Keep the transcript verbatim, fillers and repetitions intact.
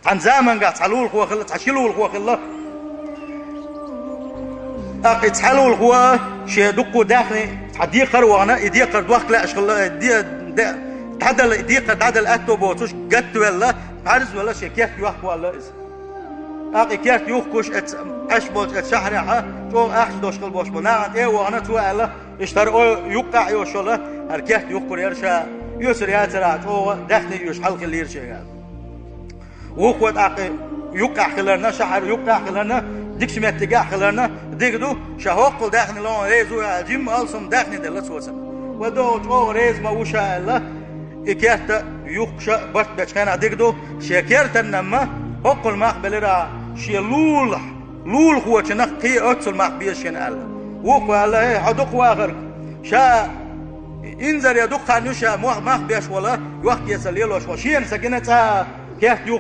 Цхьан заманчохь цхьа лулахо хилла, цхьа ши лулахо хилла. ТӀаккха и цхьа лулахо шен дуккха даьхни цхьа декхар а вахана, и декхар дохка лаьаш хилла, де-, де-, дӀадала, и декхар дӀадала аьтто боцуш, гатта велла, бӀарзвелла шен керта юхка ваьлла иза. ТӀаккха и керта юхкуш, эц-, Ӏаш болчу эц шахьарехьа, чӀогӀа ахча долуш хилла болуш болу нахана тӀе а вахана, цо аьлла, иштта хӀара ой юккъехь а йолуш йолу, хӀара керта юхкур яра ша, оьцур яцара, чӀогӀа даьхни оьцуш хьалха хилира шен аьлла. Вукхо тӀаккха юккъехь хиларна, шахьар юккъехь хиларна, дикачу меттигехь хиларна, дика ду, ша хӀоккхул даьхни лоьхна реза ву аьлла, жимма алсам даьхни делла цо цунна. Ва догӀу чӀогӀа реза ма ву ша аьлла, и керта юхкуш барт бечу хенахь дика ду, шен кертанна-м хӀоккхул мах белира, шен лулахь, лулахочунах кхин а оццул мах беза шена аьлла. Вукхо аьлла: «ХӀей, хьо дукха вахарг, ша инзаре дукха хан ю ша мох-, мах беш волу, йохкаэца лелош волу, шена сан гина цкъа а керта